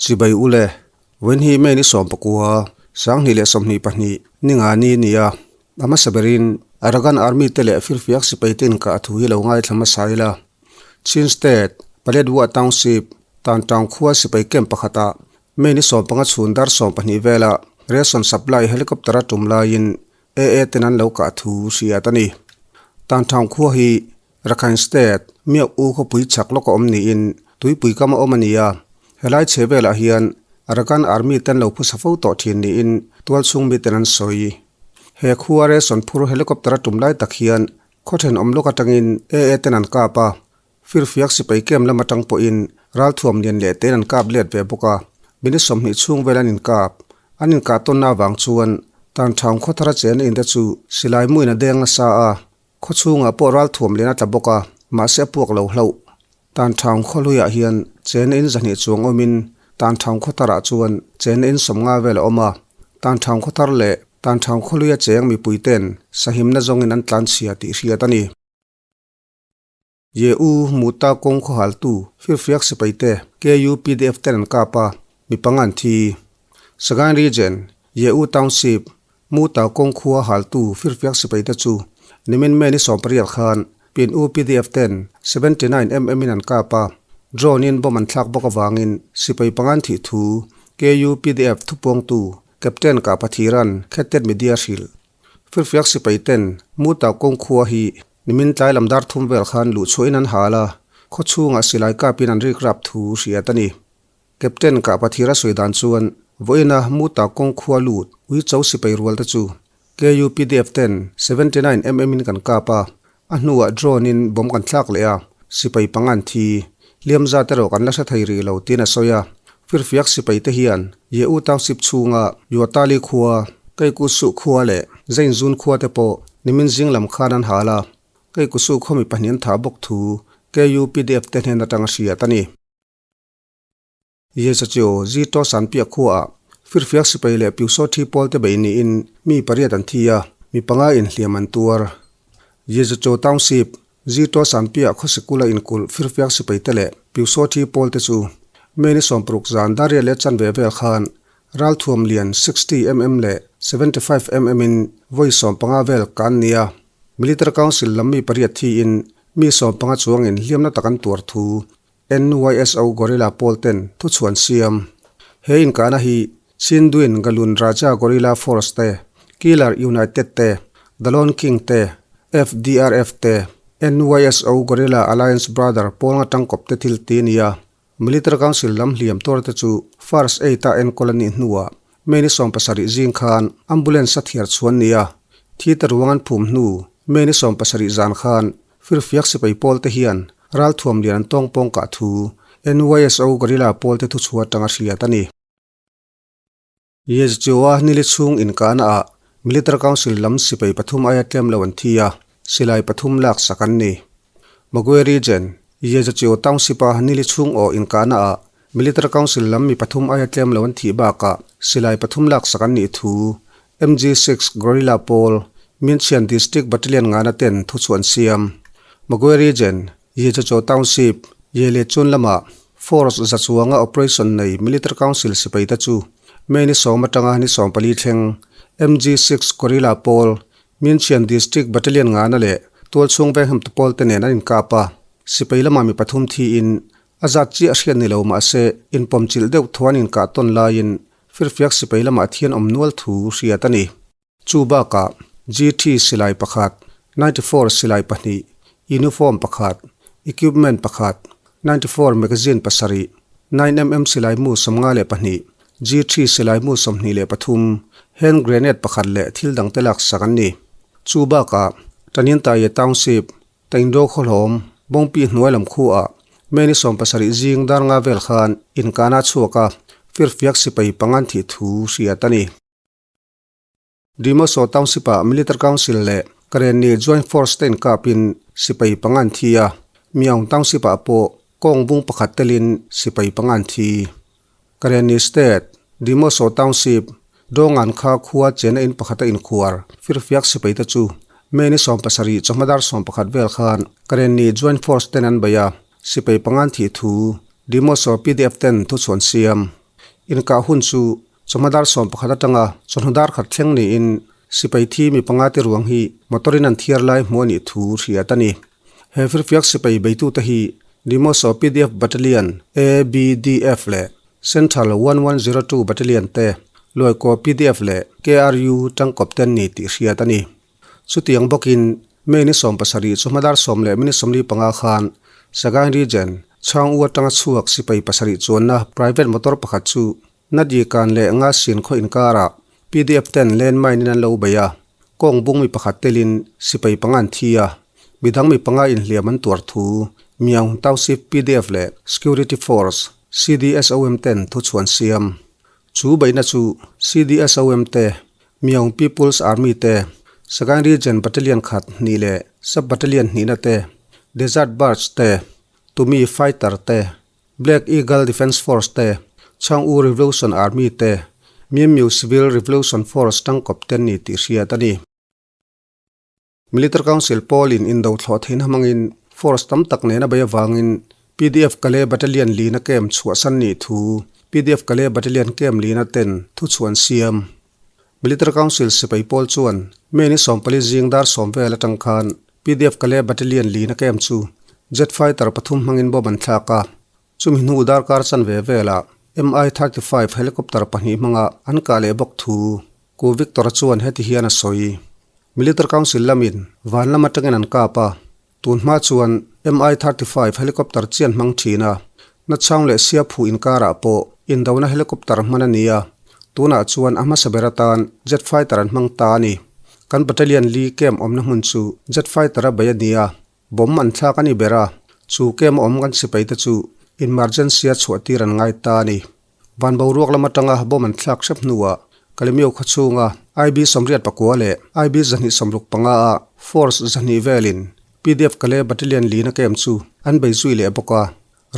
Chibai ule, vawiin hi May ni 19, 2022 ninga ni nia a hmasa berin Arakan Army te leh firfiak sipai te inkah thu hi lo ngaithla hmasa ila. Chin State, Paletwa Township, Tantaung khua sipai camp pakhatah May ni 15 chhun dar 12 vela ration supply helicopter a tum laiin AA ten an lo kah thu hriat a ni. Tantaung khua hi Rakhine State, Miak U khawpui chak lawk a awm niin tuipui kam a awm a ni a. Helai chhe velah hian Arakan Army ten lo phusa fo tawh thin niin tualchhung miten an sawi. He khua ration phur helicopter a tum lai tak hian khaw thenawm lawk atangin AA ten an kap a. Firfiak sipai camp lam atang pawhin ralthuam lian leh tein an kap let ve bawk a, minute 20 chhung vel an inkap. An inkah tawnna avang chuan Tanthang khawthara chen a inte chu silai muin a deng nasa a, khaw chhungah pawh ralthuam lian a tla bawk a, mahse a puak lo hlauh. Tanthang khawhluiah hian chen a in 200 chuang awmin Tanthang khawtharah chuan chen a in 50 vel a awm a, Tanthang khawthar leh Tanthang khawhluia cheng mipuite'n sahimna zawngin an tlanchhia tih hriat a ni. Ye U Muta kawng khawhaltu firfiak sipaite KUPDF ten an kap a, mi panga an thi. Sagaing Region, Ye U Township, Muta kawng khua haltu firfiak sipaite chu nimin May ni 18 khan Pin U PDF ten 79 mm in an kap a, drone in bomb an thlak bawk avangin sipai panga an thih thu KUPDF thupuangtu Captain Kahpathiran Khettet Media hrilh. Firfiak sipai ten Muta kawng khua hi Nimin tlai lam dar thum vel khan luh chhuahin an hal a, khaw chhungah silai kapin an rik rap thu hriat a ni. Captain Kahpathira sawi dan chuan vawiina Muta kawng khua lut Uicho sipai rual te chu KUPDF ten 79 mm in kan kap a, a hnuah drone in bomb kan thlak leh a, sipai panga an thi. Hliam zat erawh kan la hre thei rih lo tiin a sawi a. Firfiak sipai te hian Ye U Township chhunga Yuatali khua, Keikusuh khua leh Zainzun khua te pawh nimin zing lam khan an hal a, Keikusuh khaw mi pahnih an thah bawk thu KUPDF te hnen atanga hriat a ni. Yezachiu Zito Sanpiak khuaah firfiak sipai leh Piusaw thi pawl te bei niin mi pariat an thi a, mi panga inhliam an tuar. Yezachiu Township Zito Sanpiak khaw sikula inkulh firfiak sipai te leh Piusaw thi pawl te chu May ni 60 zan dar riat leh chanve vel khan Ralthuam lian 60 mm leh 75 mm in vawi 15 vel kan ni a, Military Council lam mi pariat thiin mi 15 chuangin hliamna tak an tuar thu NYSO Gorilla pawl ten thuchhuan siam. He inkahna hi Chindwin Galun Raja Gorilla Force te, Killer United te, The Lone King te, FDRF te, NYSO Gorilla Alliance Brother pawl nga tangkawp te thil ti a ni a. Military Council lam hliam tuar te chu First Aid a enkawl a nih hnuah May ni 17 zing khan ambulance a thiar chhuan ni a, thi te ruang an phum hnu May ni 17 zan khan firfiak sipai pawl te hian ralthuam lian an tawng pawng kah thu NYSO Gorilla pawl te thuchhuah atanga hriat a ni. Yezchua nili chhung inkahna ah Military Council lam sipai pathum aia tlem lo an thi a, silai pathum lak sak an ni. Magwe Region, Yezchua Township a nili chhung aw inkahna ah Military Council lam mi pathum aia tlem lo an thih bakah silai pathum lak sak an nih thu MG6 Gorilla pawl Myinchian District Battalion ngana ten thuchhuah an siam. Magwe Region, Yezchua Township, Yele chun lamah Force za chuanga operation nei Military Council sipai te chu May ni 10 atanga ni 14 thleng MG6 Gorilla pawl Myinchian District Battalion ngana leh tualchhung venghem tu pawl te nen an inkap a, sipai lamah mi pathum thiin a zat chiah hriat ni lo mahse inpawmchilh deuh thu an inkah tawn laiin firfiak sipai lamah thian awm nual thu hriat a ni. Chu bakah GT silai pakhat, 94 silai pahnih, uniform pakhat, equipment pakhat, 94 magazine pasarih, 9mm silai mu 52, GT silai mu 23, hand grenade pakhat leh thil dangte laksak an ni. Chu bakah Tanintaiye Township, Taingdo khawhlawm, Bawngpi hnuai lam khuaah May ni 17 zing dar nga vel khan inkahna a chhuak a, firfiak sipai panga an thih thu hriat a ni. Dimoso Township ah Military Council leh Karenni Joint Force te inkapin sipai panga an thi a, Myaung Township ah pawh kawng bung pakhat telin sipai panga an thi. Karenni State, Dimoso Township, Dawngan kha khua chena in pakhat a inkhuar firfiak sipai te chu May ni 17 chawhma dar 11 vel khan Karenni Joint Force ten an bei a, sipai panga an thih thu Dimoso PDF ten thuchhuan siam. Inkah hun chu chawhma dar 11 atanga chawhnu dar khat thleng niin sipai thi mi panga te ruang hi motor in an thiar lai hmuh a nih thu hriat a ni. He firfiak sipai beitute hi Dimoso pdf Battalion, ABDF leh Central 1102 Battalion te, Luaikaw pdf leh KRU tangkawp te an ni tih hriat a ni. Chutiang bawkin May ni 17 chu hmadar 10 leh minute 45 khan Sagaing Region, Chhang U atanga chhuak sipai pasarih chuanna private motor pakhat chu Nadi kan leh Nga Sin khaw inkarah pdf ten landmine in an lo bei a, kawng bung mi pakhat telin sipai panga an thi a, midang mi panga inhliam an tuar thu Myaung Township pdf leh Security Force, CDSOM ten thuchhuan siam. Chu beihna chu CDSOM te Myaung People's Army te, Sagaing Region Battalion khat hnih leh Sub Battalion hnihna te, Desert Birds te, Tumi Fighter te, Black Eagle Defence Force te, Chhang U Revolution Army te, Myanmyu Civil Revolution Force tangkawp te an ni tih hriat a ni. Military Council pawlin indo thlawh theihna hmangin force tam tak nena bei avangin pdf Kale Battalion lina camp chhuahsan nih thu pdf Kale Battalion camp lina ten thuchhuan siam. Military Council sipai pawl chuan May ni 14 zing dar 10 vel atang khan pdf Kale Battalion lina camp chu jet fighter pathum hmangin bomb an thlak a. Chumi hnu darkar chanve velah Mi-35 helicopter pahnih hmanga an kah leh bawk thu Ku Victor-a chuan heti hian a sawi. Military Council lamin van lam atangin an kap a, tun hma chuan Mi-35 helicopter chian hmang thin a, Nachhang leh Siaphu inkarah pawh indona helicopter hman a ni a, tunah chuan a hmasa ber atan jet fighter an hmang ta a ni. Kan battalion li camp awmna hmun chu jet fighter a bei a ni a, Bomb an thlak a ni ber a, chu camp awm kan sipai te chu emergency a chhuah tir an ngai ta a ni. Van boruak lam atanga bomb an thlak hrep hnuah Kalemyo khaw chhunga IB 84 leh IB 265 a force 200 velin pdf Kale Battalion lina camp chu an bei zui leh bawk a.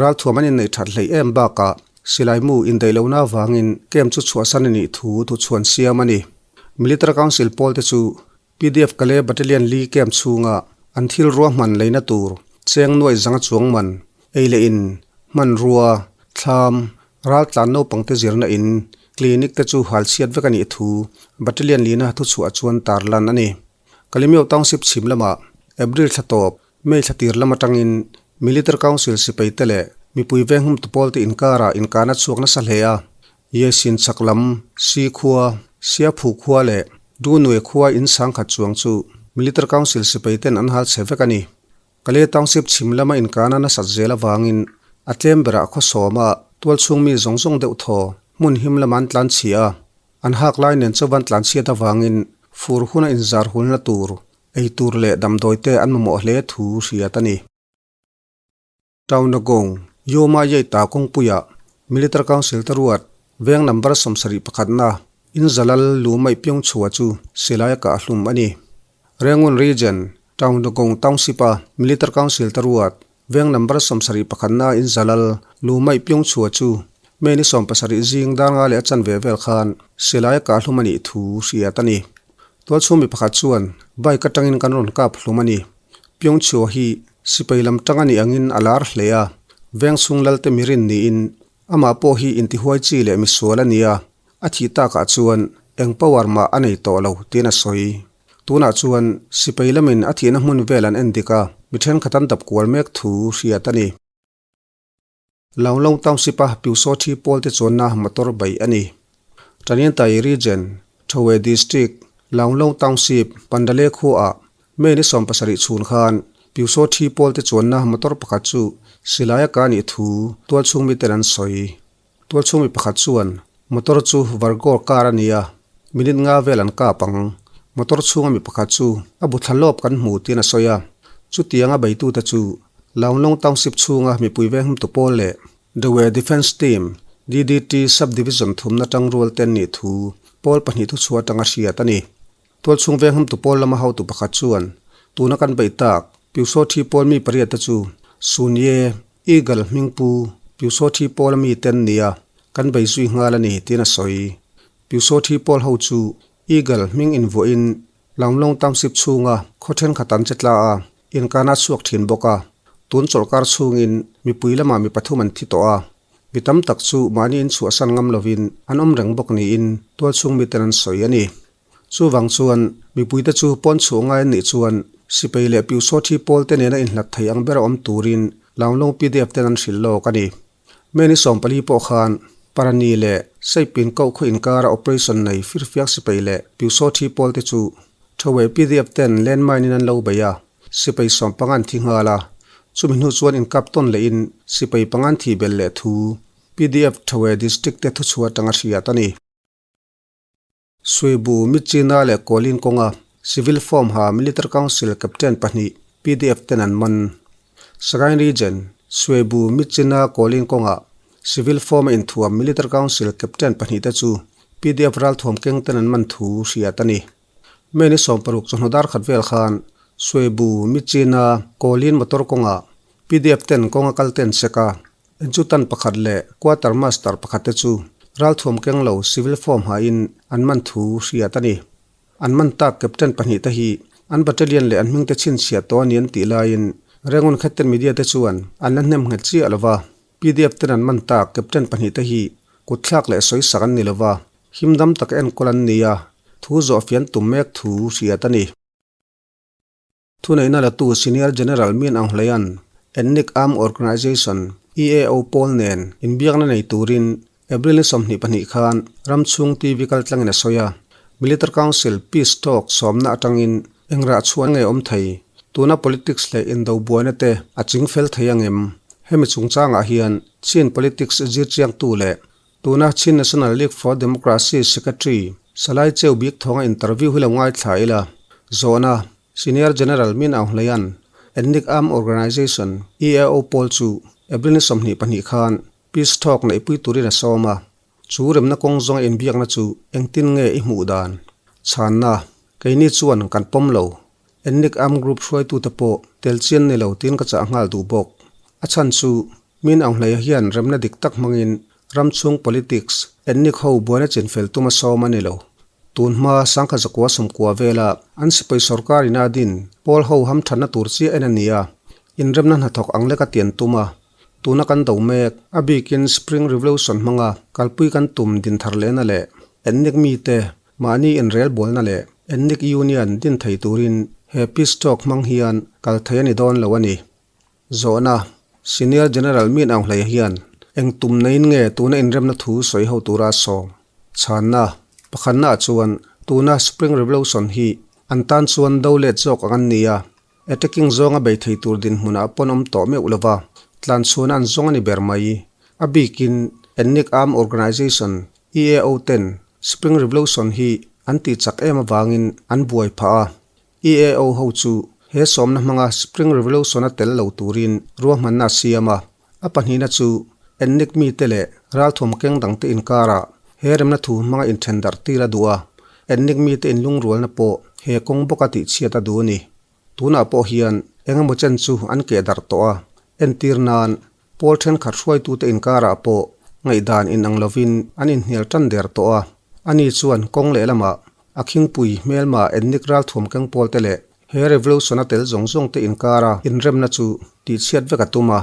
Ralthuam an inneih that hleih em bakah silai mu indaih lohna avangin camp chu chhuahsan a nih thu thuchhuan siam a ni. Military Council pawl te chu Pdf Kale Battalion li camp chhunga an thil ruahman leina tur cheng nuaih zanga chuang man, ei leh in, hmanrua, thlam, raltlan naupangte zirna in, clinic te chu hal chhiat vek a nih thu Battalion lina thuchhuah chuan tarlan a ni. Kalemyo Township chhim lamah April thla tawp, May thla tir lam atangin Military Council sipai te leh mipui venghum tupawl te inkarah inkahna chhuak nasa hle a, Yesin chak lam, Si khua, Siaphu khua leh Dunue khua in sangkhat chuang chu Military Council sipai ten an hal chhe vek a ni. Kale Township chhim lama inkana nasat zel avangin a tlem berah khaw sawma tualchhung mi zawng zawng deuh thaw hmun him lama an tlan chhia a, an hak lai nen chuan tlanchhiat avangin fur huna inzar hulna tur, ei tur leh damdawi te an mamawh hle thu hriat a ni. Taunagong, Yoma Yeita kawngpuiah Military Council te ruat veng number 71 na in zalal lu mai piang chhuah chu silai a kah hlum a ni. Rangoon Region, Taunagong Township-a Military Council te ruat veng number 71 na in zalal lu mai piang chhuah chu May ni 70 zing dar nga leh a chanve vel khan silai a kah hlum a nih thu hriat a ni. Tualchhung mi pakhat chuan bike atangin kan rawn kap hlum a ni. Piang chhuah hi Sipai lam tang a nih angin a lar hle a, vengchhung lalte mirin niin amah pawh hi intihuai chi leh misual a ni a, a thih takah chuan eng power mah a nei tawh lo tiin a sawi. Tunah chuan sipai lamin a thihna hmun vel an en dik a, mi thenkhat an dap kual mek thu hriat a ni. Launglong Township-a Pyusaw thi pawlte chuanna motor bei a ni. Tanintharyi Region, Thowe District, Launglong Township, Pandale khuaah May ni 70 chhun khan Pyusaw thi pawlte chuanna motor pakhat chu silai a kah nih thu tualchhung miten an sawi. Tualchhung mi pakhat chuan motor chu Vargor car a ni a, minute nga vel an kap ang. Motor chhunga mi pakhat chu a bu thla lawp kan hmu tiin a sawi a. Chutianga beitute chu Launglong Township chhunga mipui venghumtu pawl leh Dawei Defence Team, DDT, Sub-Division thumna tangrual te an nih thu pawl pahnih thuchhuah atanga hriat a ni. Tualchhung venghumtu pawl lama hotu pakhat chuan tuna kan beih tak Pyusaw thi pawl mi pariat te chu Sunye, Eagle hmingpu Pyusaw thi pawl a mi te an ni a, kan bei zui nghal a ni tiin a sawi. Pyusaw thi pawl ho chu Eagle hming invuahin Launglong Township chhunga khaw thenkhat an che tla a, inkana chhuak thin bawk a. Tun chawlhkar chhungin mipui lamah mi pathum an thi tawh a. Mi tam tak chu mahni inchhuahsan ngam lovin an awm reng bawk niin tualchhung miten an sawi a ni. Chuvang chuan mipuite chu pawn chhuah ngai an nih chuan sipai leh piusawthi pawl te nena inhlat thei ang bera awm turin Launglong pdf ten an hrilh lawk a ni. May ni 14 pawh khan Parani leh Seipin koh khaw inkara operation nei firfiak sipai leh piusawthi pawl te chu Thaweh pdf ten landmine in an lo bei a, sipai 15 an thi nghal a, chumi hnu chuan inkap tawn lehin sipai panga an thih belh leh thu pdf Thaweh district te thuchhuah atanga hriat a ni. Suibu, Myitkyina leh Kawlin kawnga Civil Form ha Military Council Captain pahnih pdf ten an man. Sagaing Region, Suibu, Myitkyina, Kawlin kawnga Civil Form a inthuam Military Council Captain pahnih te chu pdf ralthuam keng ten an man thu hriat a ni. May ni 60 chawhnu dar khat vel khan Suibu, Myitkyina, Kawlin motor kawnga pdf ten kawnga kal ten check a, Enchutan pakhat leh Quarter Master pakhat te chu ralthuam keng lo civil form hain an man thu hriat a ni. An man tak Captain pahnih te hi an battalion leh an hming te chhinchhiah tawh a ni an tih laiin Rangoon Khatten Media te chuan an la hnem nghet chiah lo va, pdf ten an man tak Captain pahnih te hi kutthlak leh sawisak an ni lo va, himdam taka enkawl an ni a, thu zawh fian tum mek thu hriat a ni. Thuneihna latu Senior General Min Aung Hlaing Ethnic Armed Organization, EAO, pawl nen inbiakna nei turin April ni 22 khan ram chhung TV kaltlangin a sawi a. Military Council Peace Talk sawmna atangin engrah chhuah nge awm thei? Tuna politics leh indo buaina te a chingfel thei angem? Hemi chungchangah hian Chin politics zirchiangtu leh Tuna Chin National League for Democracy Secretary Salai Cheu Bik Thawnga interview hi lo ngaithla ila. Zawhna, Senior General Min Aung Hlaing Ethnic Armed Organization, EAO, pawl chu April ni 22 khan Peace Talk neihpui turin a sawm a. Chu remna kawng zawnga inbiakna chu engtin nge i hmuh dan? Chhanna, Keini chuan kan pawm lo. Ethnic Armed Group hruaitute pawh tel chian ni lo tiin ka chah nghal duh bawk. A chhan chu Min Aung Hlaing hian remna dik tak hmangin ram chhung politics, ethnic ho buaina chinfel tum a sawm a ni lo. Tun hma sangkha zakua sawmkua vela an sipai sorkar ina din pawl ho hamthatna tur chiah en a ni a, inremna hnathawk ang leka tian tum a. Tuna kan do mek, a bikin Spring Revolution hmanga kalpui kan tum din thar lehna leh ethnic mite mahni inrel bualna leh ethnic union din thei turin he peace talk hmang hian kal thei a ni dawn lo a ni. Zawhna, Senior General Min Aung Hlaing hian eng tum neiin nge tuna inremna thu sawi ho tura a sawm? Chhanna, Pakhatnaah chuan tuna Spring Revolution hi an tan chuan do let zawk ang an ni a, attacking zawnga bei thei tur dinhmunah pawn awm tawh meuh lova tlanchhuahna an zawng a ni ber mai. A bikin Ethnic Armed Organization, EAO, ten Spring Revolution hi an tih chak em avangin an buai phah a, EAO ho chu he sawmna hmanga Spring Revolution a tel lo turin ruahmanna a siam a, a pahnihna chu ethnic mite leh ralthuam keng dangte inkarah he remna thu hmanga inthen darh tir a duh a, ethnic mite inlungrualna pawh he kawng bawka tihchhiat a duh a ni. Tunah pawh hian engemaw chen chu an keh darh tawh a, entir nan Pawl thenkhat hruaitute inkarah pawh ngaihdan inang lovin an inhnial tan der tawh a, ani chuan kawng lehlamah a khingpui hmelma ethnic ralthuam keng pawlte leh he revolution a tel zawng zawngte inkara inremna chu tihchhiat vek a tum a.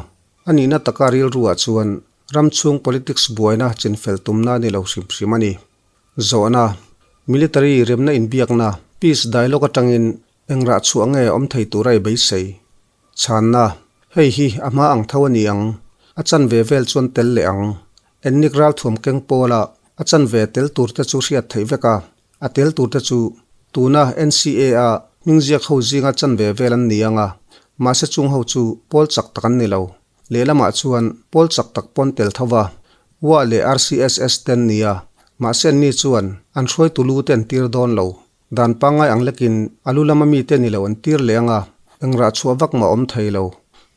A nihna taka rilruah chuan ram chhung politics buaina chinfel tumna a ni lo hrim hrim a ni. Zawhna, Military remna inbiakna, peace dialogue atangin eng rah chhuah nge awm thei tura i beisei? Chhanna, Hei hi a hma ang tho a ni ang. A chanve vel chuan tel leh ang. Ennik ralthuam keng pawla a chanve tel turte chu hriat theih vek a, a tel turte chu tuna NCA a hmingziak ho zinga chanve vel an ni ang a, mahse chung ho chu pawl chak tak an ni lo. Lehlamah chuan pawl chak tak pawn tel tho va, Ua leh RCSS te an ni a, mahse anni chuan an hruaitu lu te an tir dawn lo. Dan pangngai ang lekin a lu lama mite ni lo an tir leh ang a, engrah chhuah vak mah awm thei lo.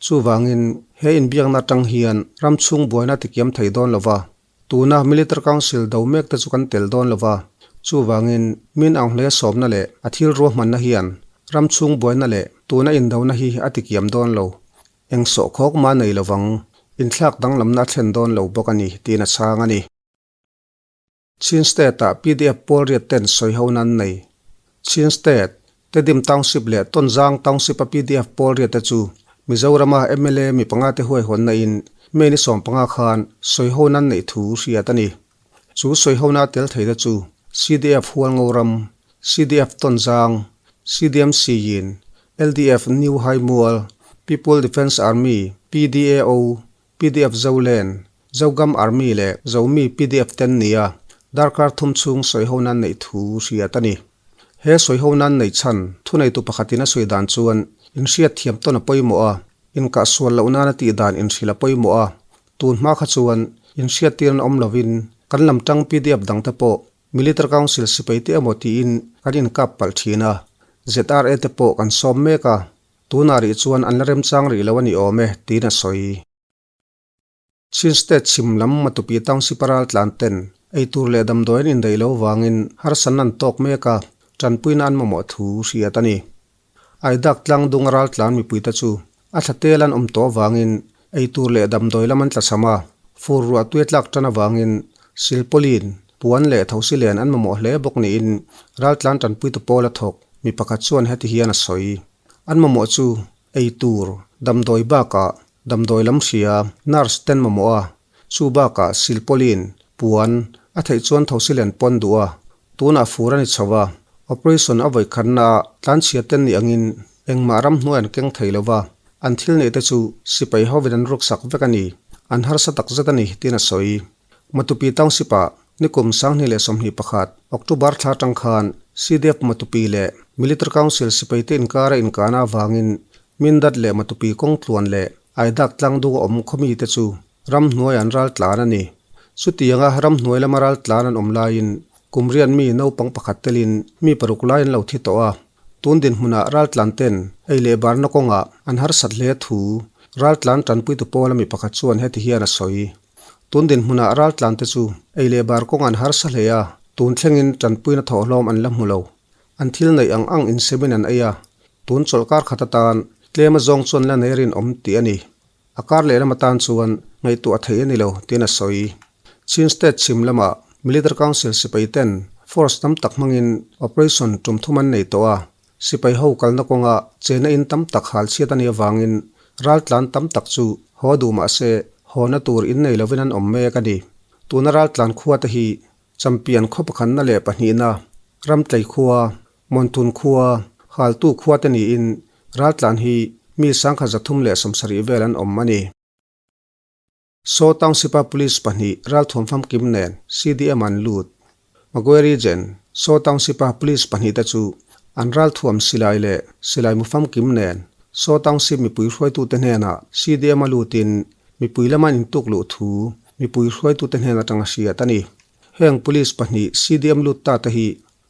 Chuvangin he inbiakna atang hian ram chhung buaina tikiam thei dawn lo va, tuna Military Council do mek te chu kan tel dawn lo va, chuvangin min ang hle sawmna leh a thil ruahmanna hian ram chhung buaina leh tuna indona hi a tikiam dawn lo. Eng sawhkhawk mah nei lovang, inthlak danglamna a thlen dawn lo bawk a ni, tiin a chhang a ni. Chin State-ah pdf pawl riat ten sawi ho nan nei. Chin State, Tedim Township leh Tonzang Township-a pdf pawl riat te chu Mizorama mla mi panga te huaihawnna in May ni 15 khan sawihona an neih thu hriat a ni. Chu sawihona tel theihna chu CDF Hualngoram, CDF Tonzang, CDMC in, LDF New Haimual, People Defence Army, PDAO, PDF Zolen, Zogam Army leh Zomi PDF te an ni a, darkar thum chhung sawihona an neih thu hriat a ni. He sawihona an neih chhan thuneitu pakhatin a sawi dan chuan inhriat thiam tawn a pawimawh a, inkah sual loh nana tih dan inhrilh a pawimawh a, tun hma kha chuan inhriattir an awm lovin kan lam tang PDF dangte pawh Military Council sipai te emaw tiin kan inkap palh thin a, ZRA te pawh kan sawm mek a, tunah rih chuan an la remchang rih lo a ni awm e, tiin a sawi. Chin State chhim lam Matupi Township a raltlan ten eitur leh damdawi an indaih lo vangin harsatna an tawk mek a, tanpuina an mamawh thu hriat a ni. Aidak tlang dung a raltlan mipuite chu a thla tel an awm tawh avangin eitur leh damdawi lam an tlachham a, fur ruah tui a tlak tan avangin silpawlin, puan leh thosi len an mamawh hle bawk niin raltlan tanpuitu pawl a thawk mi pakhat chuan heti hian a sawi. An mamawh chu eitur, damdawi bakah damdawi lam hria, nurse ten mamawh a, chu bakah silpawlin, puan, a theih chuan thosi len pawn duh a, tunah fur a ni chho a, operation a vawi khatna ah tlanchhia ten ni angin engmah ramhnuai an keng thei lo va, an thil neih te chu sipai hovin an ruksak vek a ni, an harsa tak zet a ni tiin a sawi. Matupi Township ah nikum 2021 October thla atang khan CDF Matupi leh Military Council sipai te inkara inkana avangin Mindat leh Matupi kawng tluan leh Aidak tlangdung a awm khawmi te chu ramhnuai an ral tlan a ni. Chutianga ramhnuai lama ral tlan an awm laiin kum riat mi naupang pakhat telin mi paruk lai an lo thi tawh a. Tun dinhmunah ral tlan ten ei leh barna kawngah an harsat hle thu ral tlan tanpuitu pawla mi pakhat chuan heti hian a sawi. Tun dinhmunah ral tlan te chu ei leh bar kawng an harsa hle a, tun thlengin tanpuina thawhhlawm an la hmu lo. An thil neih ang ang insemin an ei a, tun chawlhkar khat atan tlem a zawng chuan la nei rinawm tih a ni. A kar lehlam atan chuan ngaihtuah theih a ni lo tiin a sawi. Chin State chhim lamah Military Council sipai ten force tam tak hmangin operation tum thum an nei tawh a, sipai ho kalna kawnga chena in tam tak hal chhiat a nih avangin raltlan tam tak chu haw duh mah se hawna tur in nei lovin an awm mek a ni. Tuna raltlan khua te hi Champion khaw pakhatna leh pahnihna, Ramtlei khua, Mawntun khua, Haltu khua te niin raltlan hi mi 1370 vel an awm a ni. Saw Township-a Police pahnih ralthuam famkim nen CDM an lut. Magwe Region, Saw Township-a Police pahnih te chu an ralthuam silai leh silai mu famkim nen Saw Township mipui hruaitute hnenah CDM-a lutin mipui lama an intuk luh thu Mipui hruaitute hnen atanga hriat a ni. Heng police pahnih CDM lut ta te hi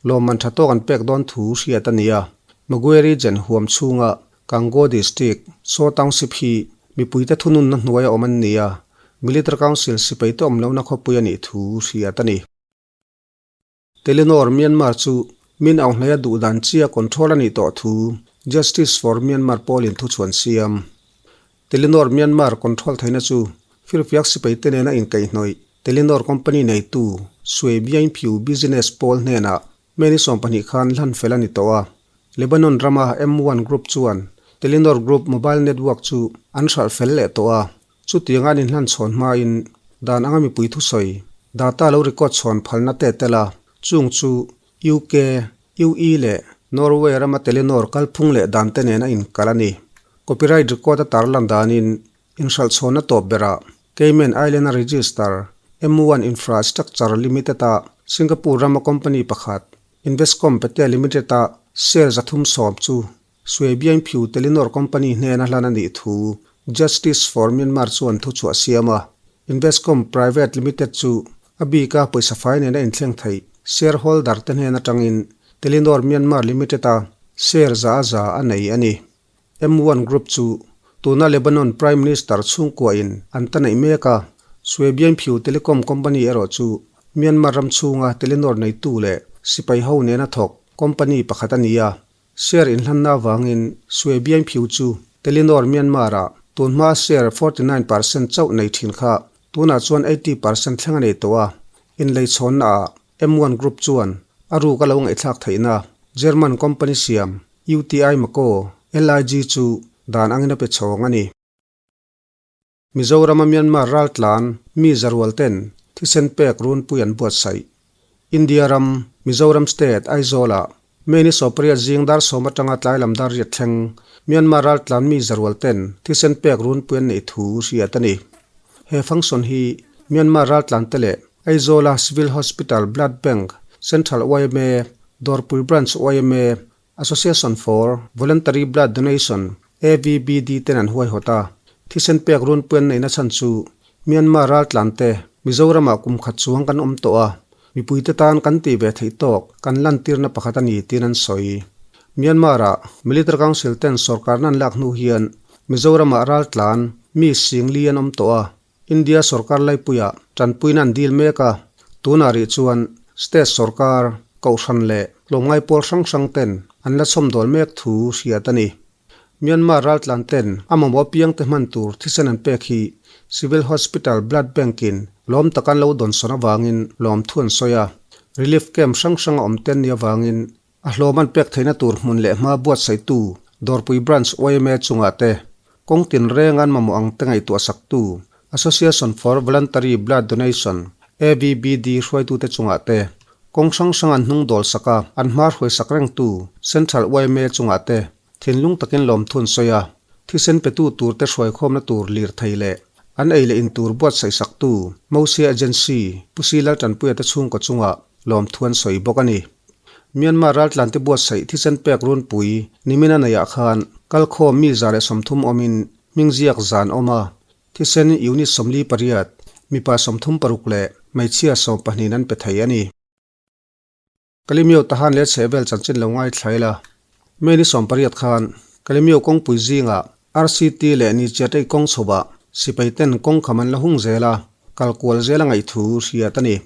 lawmman tha tawk an pek dawn thu hriat a ni a. Magwe Region huam chhunga Kango District, Saw Township hi mipuite thununna hnuaia awm an ni a, Military Council sipaite awm lohna khawpui a nih thu hriat a ni. Telenor Myanmar chu min auhnaia duh dan chia control a nih tawh thu Justice for Myanmar pawlin thuchhuan siam. Telenor Myanmar control theihna chu firfiak sipai te nena inkaihhnawih Telenor company neitu Swe Byaing Phyu business pawl hnenah May ni 12 khan hlan fel a ni tawh a. Lebanon rama M one Group chuan Telenor Group mobile network chu an hralh fel leh tawh a. Chutiang an inhlan chhawn hmain dan anga mipui thusawi data lo record chhawn phalna te tel a, chung chu UK, UE leh Norway rama Telenor kalphung leh dan te nen a inkal a ni. Copyright record a tarlan danin inhralh chhawnna tawp berah Cayman Island-a register M one Infrastructure Limited-a Singapore rama company pakhat Investcom Pte Limited-a share 310 chu Swe Biain Phyu Telenor Company hnena hlan a nih thu Justice for Myanmar chuan thuchhuah a siam a. Investcom Private Limited chu a bika pawisa fai nena inthleng theih shareholder te hnen atangin Telenor Myanmar Limited a share za a za a nei a ni. M one Group chu tuna Lebanon Prime Minister chhungkuain an ta neih mek a, Swe Biain Phyu Telecom Company erawh chu Myanmar ram chhunga Telenor neitu leh sipai ho nena thawk company pakhat a ni a. Share inhlanna avangin Swe Biain Phyu chu Telenor Myanmar-ah tunhma share 49% chauh nei thin kha tunah chuan 80% thleng a nei tawh a, inleichhawnnaah M one Group chuan a ruk a lo ngaihthlak theihna German company siam UTI Mako, LIG chu dan angin a pe chhawng a ni. Mizorama Myanmar raltlan mi zarual ten thisen pek runpui an buatsaih. India ram, Mizoram State, Aizawl-ah May ni 18 zing dar sawm atanga tlai lam dar riat thleng Myanmar raltlan mi zarual ten thisen pek runpui an neih thu hriat a ni. He function hi Myanmar raltlan te leh Aizawla Civil Hospital Blood Bank, Central yma, Dawrpui Branch yma, Association for Voluntary Blood Donation, AVBD, ten an huaihawt a, thisen pek runpui an neihna chhan chu Myanmar raltlan te Mizoramah kum khat chuang kan awm tawh a, mipuite tan kan tih ve theih tawk kan lantirna pakhat a ni tiin an sawi. Myanmar-ah Military Council ten sawrkarna an lak hnu hian Mizoramah raltlan mi singli an awm tawh a, India sawrkar laipuiah tanpuina an dil mek a, tunah rih chuan state sawrkar, kohhran leh tlawmngai pawl hrang hrang ten an la chhawmdawl mek thu hriat a ni. Myanmar raltlan ten a mamawh apiang te hman tur thisen an pek hi Civil Hospital Blood Bank in lawm tak an lo dawnsawn avangin lawmthu an sawi a, relief camp hrang hrang a awm ten ni avangin A hlawm an pek theihna tur hmun leh hma buatsaihtu Dawrpui Branch yma chungah te, kawng tinreng an mamawh ang te ngaihtuah saktu Association for Voluntary Blood Donation, AVBD, hruaitute chungah te, kawng hrang hrang an hnung dawl sak a, an hma hruaisak rengtu Central yma chungah te thinlung takin lawmthu an sawi a, thisen petu turte hruaikhawmna tur lirthei leh an ei leh in tur buatsaih saktu Mosia Agency, Pu Si Laltanpuia te chhungkaw chungah lawmthu an sawi bawk a ni. Myanmar raltlante buatsaih thisen pek runpui nimina neiah khan kalkhawm mi 130 awmin hmingziak zan awm a, thisen unit 48, mipa 36 leh hmeichhia 12 an pe thei a ni. Kalimio Tahan leh chhehvel chanchin lo ngaithla ila, May ni 18 khan Kalimio kawngpui zingah RCT leh Nichiatei kawng chhoah sipai ten kawng kham an la hung zel a, kal kual zel a ngaih thu hriat a ni.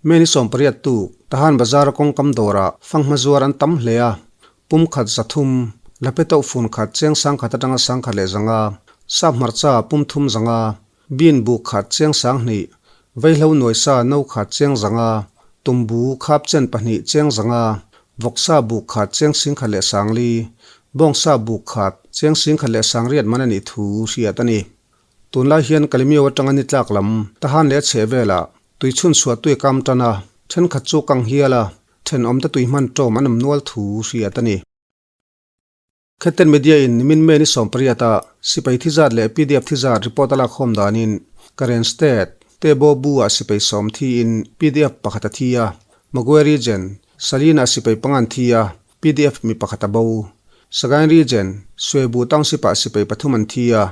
May ni 18 tuk Tahan Bazar kawngkam dawrah fanghma zuar an tam hle a, pum khat 300, lape tauh fun khat cheng 1000 atanga 1100, sap hmarcha pum thum 500, bean bu khat cheng 2000, vaihlo nuai sa no khat cheng 500, tumbu khap chen pahnih cheng 500, vawksa bu khat cheng 1400, bawngsa bu khat cheng 1800 man a nih thu hriat a ni. Tunlai hian Kalimio atanga ni tlak lam Tahan leh a chheh velah tui chhun chhuah tui a kam tan a, thenkhat chu kang hial a, thenawmte tui hman tawm an awm nual thu hriat a ni. Khetten Media in nimin May ni 18 a sipai thi zat leh pdf thi zat report a lak khawm danin Karen State, Tebo Bu ah sipai sawm thi in pdf pakhat a thi a, Magwe Region, Salin ah sipai panga an thi a, Pdf mi pakhat a bo. Sagaing Region, Suebu Township ah sipai pathum an thi a,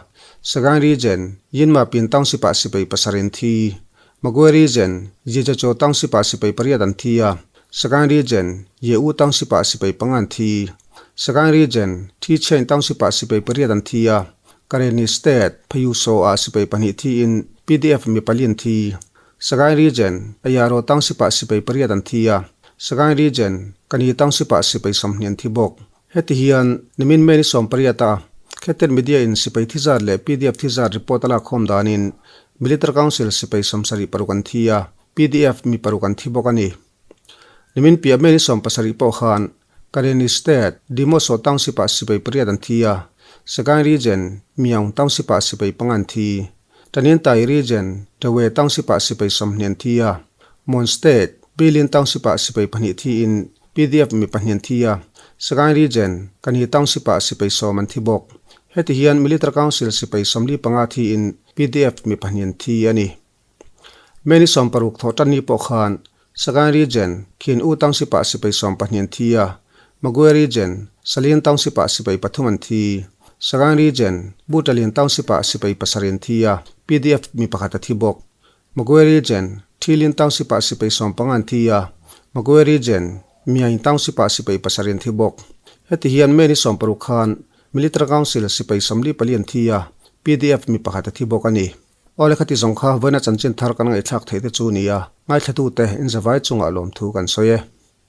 Sagaing Region, Yinmapin Township ah sipai pasarih an thi. Magwe Region, Yijacho Township ah sipai pariat an thi a, Sagaing Region, Ye-U Township ah sipai panga an thi. Sagaing Region, Thichain Township ah sipai pariat an thi a, Karenni State, Phayuso ah sipai pahnih thiin pdf mi pali an thi. Sagaing Region, Ayaro Township ah sipai pariat an thi a, Sagaing Region, Kani Township ah sipai 20 an thi bawk. Heti hian nimin May ni 18 a Khetet Media in sipai thi zat leh pdf thi zat report a lak khawm danin Military Council sipai 76 an thi a, pdf mi paruk an thi bawk a ni. Nimin piah May ni 17 pawh khan Karenni State, Demoso Township ah sipai pariat an thi a, Sagaing Region, Myaung Township ah sipai panga an thi. Tanintharyi Region, Dawei Township ah sipai 20 an thi a, Mon State, Bilin Township ah sipai pahnih thiin pdf mi pahnih an thi a, Sagaing Region, Kani Township ah sipai 10 an thi bawk. Heti hian Military Council sipai 45 thiin pdf mi pahnih an thi a ni. May ni 16 thawh tan ni pawh khan Sagaing Region, Khin U Township ah sipai 12 an thi a, Magwe Region, Salin Township ah sipai pathum an thi. Sagaing Region, Butalin Township ah sipai pasarih an thi a, pdf mi pakhat a thi bawk. Magwe Region, Thilin Township ah sipai 15 an thi a, Magwe Region, Myaing Township ah sipai pasarih an thi bawk. Heti hian May ni 16 khan Military Council sipai 44 an thi a, pdf mi pakhat a thi bawk a ni. Awle khati zawng kha vawiina chanchin thar kan ngaihthlak theih te chu nia, ngaithlatute inzavai chungah lawmthu kan sawi e.